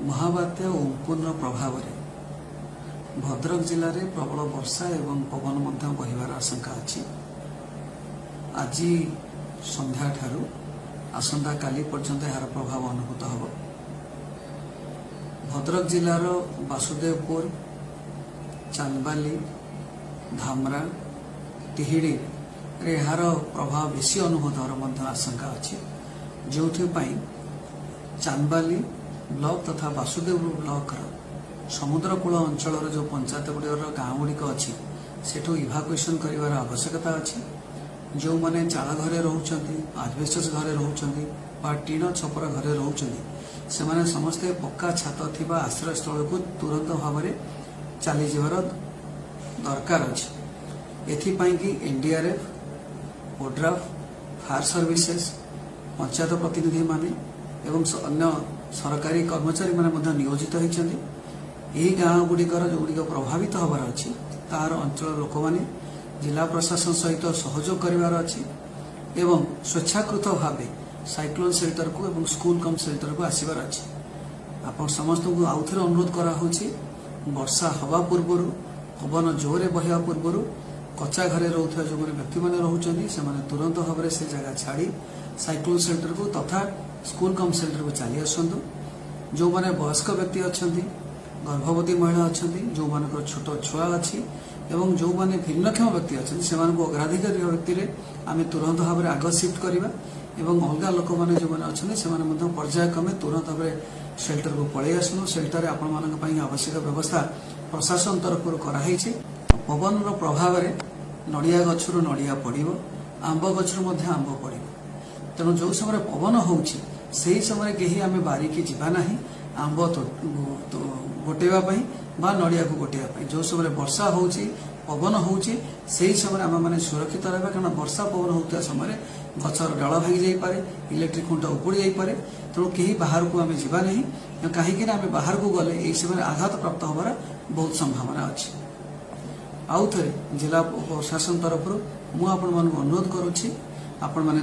ମହାବାତ୍ୟା ଉମ୍ପୁନର ପ୍ରଭାବରେ ଭଦ୍ରକ ଜିଲ୍ଲାରେ ପ୍ରବଳ ବର୍ଷା ଏବଂ ପବନ ମଧ୍ୟ ବହିବାର ଆଶଙ୍କା ଅଛି। ଆଜି ସନ୍ଧ୍ୟାଠାରୁ ଆସନ୍ତାକାଲି ପର୍ଯ୍ୟନ୍ତ ଏହାର ପ୍ରଭାବ ଅନୁଭୂତ ହେବ। ଭଦ୍ରକ ଜିଲ୍ଲାର ବାସୁଦେବପୁର, ଚାନ୍ଦବାଲି, ଧାମରା, ତିହିଡ଼ିରେ ଏହାର ପ୍ରଭାବ ବେଶୀ ଅନୁଭୂତ ହେବାର ମଧ୍ୟ ଆଶଙ୍କା ଅଛି, ଯେଉଁଥିପାଇଁ ଚାନ୍ଦବାଲି ବ୍ଲକ ତଥା ବାସୁଦେବପୁର ବ୍ଲକର ସମୁଦ୍ରକୂଳ ଅଞ୍ଚଳର ଯେଉଁ ପଞ୍ଚାୟତ ଗୁଡ଼ିକର ଗାଁ ଗୁଡ଼ିକ ଅଛି, ସେଠୁ ଇଭାକୁଏସନ୍ କରିବାର ଆବଶ୍ୟକତା ଅଛି। ଯେଉଁମାନେ ଚାଳ ଘରେ ରହୁଛନ୍ତି, ଆଜବେଷ୍ଟସ୍ ଘରେ ରହୁଛନ୍ତି ବା ଟିଣ ଛପର ଘରେ ରହୁଛନ୍ତି, ସେମାନେ ସମସ୍ତେ ପକ୍କା ଛାତ ଥିବା ଆଶ୍ରୟସ୍ଥଳକୁ ତୁରନ୍ତ ଭାବରେ ଚାଲିଯିବାର ଦରକାର ଅଛି। ଏଥିପାଇଁ କି NDRF, ODRAF, fire services, panchayat ପ୍ରତିନିଧିମାନେ ଏବଂ ଅନ୍ୟ ସରକାରୀ କର୍ମଚାରୀମାନେ ମଧ୍ୟ ନିୟୋଜିତ ହୋଇଛନ୍ତି। ଏହି ଗାଁ ଗୁଡ଼ିକର ଯେଉଁଗୁଡ଼ିକ ପ୍ରଭାବିତ ହେବାର ଅଛି, ତାହାର ଅଞ୍ଚଳ ଲୋକମାନେ ଜିଲ୍ଲା ପ୍ରଶାସନ ସହିତ ସହଯୋଗ କରିବାର ଅଛି ଏବଂ ସ୍ୱେଚ୍ଛାକୃତ ଭାବେ ସାଇକ୍ଲୋନ୍ ସେଲ୍ଟରକୁ ଏବଂ ସ୍କୁଲ କମ୍ ସେଲ୍ଟରକୁ ଆସିବାର ଅଛି। ଆପଣ ସମସ୍ତଙ୍କୁ ଆଉଥରେ ଅନୁରୋଧ କରାହେଉଛି, ବର୍ଷା ହେବା ପୂର୍ବରୁ, ପବନ ଜୋରରେ ବହିବା ପୂର୍ବରୁ କଚ୍ଚା ଘରେ ରହୁଥିବା ଯେଉଁମାନେ ବ୍ୟକ୍ତିମାନେ ରହୁଛନ୍ତି, ସେମାନେ ତୁରନ୍ତ ଭାବରେ ସେ ଜାଗା ଛାଡ଼ି ସାଇକ୍ଲୋନ୍ ସେଲ୍ଟରକୁ ତଥା ସ୍କୁଲ କମ୍ ସେଲ୍ଟରକୁ ଚାଲି ଆସନ୍ତୁ। ଯେଉଁମାନେ ବୟସ୍କ ବ୍ୟକ୍ତି ଅଛନ୍ତି, ଗର୍ଭବତୀ ମହିଳା ଅଛନ୍ତି, ଯେଉଁମାନଙ୍କର ଛୋଟ ଛୁଆ ଅଛି ଏବଂ ଯେଉଁମାନେ ଭିନ୍ନକ୍ଷମ ବ୍ୟକ୍ତି ଅଛନ୍ତି, ସେମାନଙ୍କୁ ଅଗ୍ରାଧିକାର ଭିତ୍ତିରେ ଆମେ ତୁରନ୍ତ ଭାବରେ ଆଗ ସିଫ୍ଟ କରିବା ଏବଂ ଅଲଗା ଲୋକମାନେ ଯେଉଁମାନେ ଅଛନ୍ତି, ସେମାନେ ମଧ୍ୟ ପର୍ଯ୍ୟାୟକ୍ରମେ ତୁରନ୍ତ ଭାବରେ ସେଲ୍ଟରକୁ ପଳେଇ ଆସନ୍ତୁ। ସେଲ୍ଟରରେ ଆପଣମାନଙ୍କ ପାଇଁ ଆବଶ୍ୟକ ବ୍ୟବସ୍ଥା ପ୍ରଶାସନ ତରଫରୁ କରାହେଇଛି। ପବନର ପ୍ରଭାବରେ ନଡ଼ିଆ ଗଛରୁ ନଡ଼ିଆ ପଡ଼ିବ, ଆମ୍ବ ଗଛରୁ ମଧ୍ୟ ଆମ୍ବ ପଡ଼ିବ। ତେଣୁ ଯେଉଁ ସମୟରେ ପବନ ହେଉଛି, ସେହି ସମୟରେ କେହି ଆମେ ବାରିକି ଯିବା ନାହିଁ ଆମ୍ବ ଗୋଟେଇବା ପାଇଁ ବା ନଡ଼ିଆକୁ ଗୋଟେଇବା ପାଇଁ। ଯେଉଁ ସମୟରେ ବର୍ଷା ହେଉଛି, ପବନ ହେଉଛି, ସେହି ସମୟରେ ଆମେମାନେ ସୁରକ୍ଷିତ ରହିବା, କାରଣ ବର୍ଷା ପବନ ହେଉଥିବା ସମୟରେ ଗଛର ଡାଳ ଭାଙ୍ଗି ଯାଇପାରେ, ଇଲେକ୍ଟ୍ରିକ୍ ଖୁଣ୍ଟ ଉପୁଡ଼ି ଯାଇପାରେ। ତେଣୁ କେହି ବାହାରକୁ ଆମେ ଯିବା ନାହିଁ, କାହିଁକି ନା ଆମେ ବାହାରକୁ ଗଲେ ଏହି ସମୟରେ ଆଘାତ ପ୍ରାପ୍ତ ହେବାର ବହୁତ ସମ୍ଭାବନା ଅଛି। ଆଉ ଥରେ ଜିଲ୍ଲା ପ୍ରଶାସନ ତରଫରୁ ମୁଁ ଆପଣମାନଙ୍କୁ ଅନୁରୋଧ କରୁଛି, ଆପଣମାନେ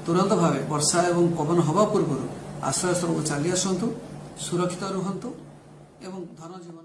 ତୁରନ୍ତ ଭାବେ ବର୍ଷା ଏବଂ ପବନ ହେବା ପୂର୍ବରୁ ଆଶ୍ରୟସ୍ଥଳକୁ ଚାଲି ଆସନ୍ତୁ, ସୁରକ୍ଷିତ ରୁହନ୍ତୁ ଏବଂ ଧନ ଜୀବନ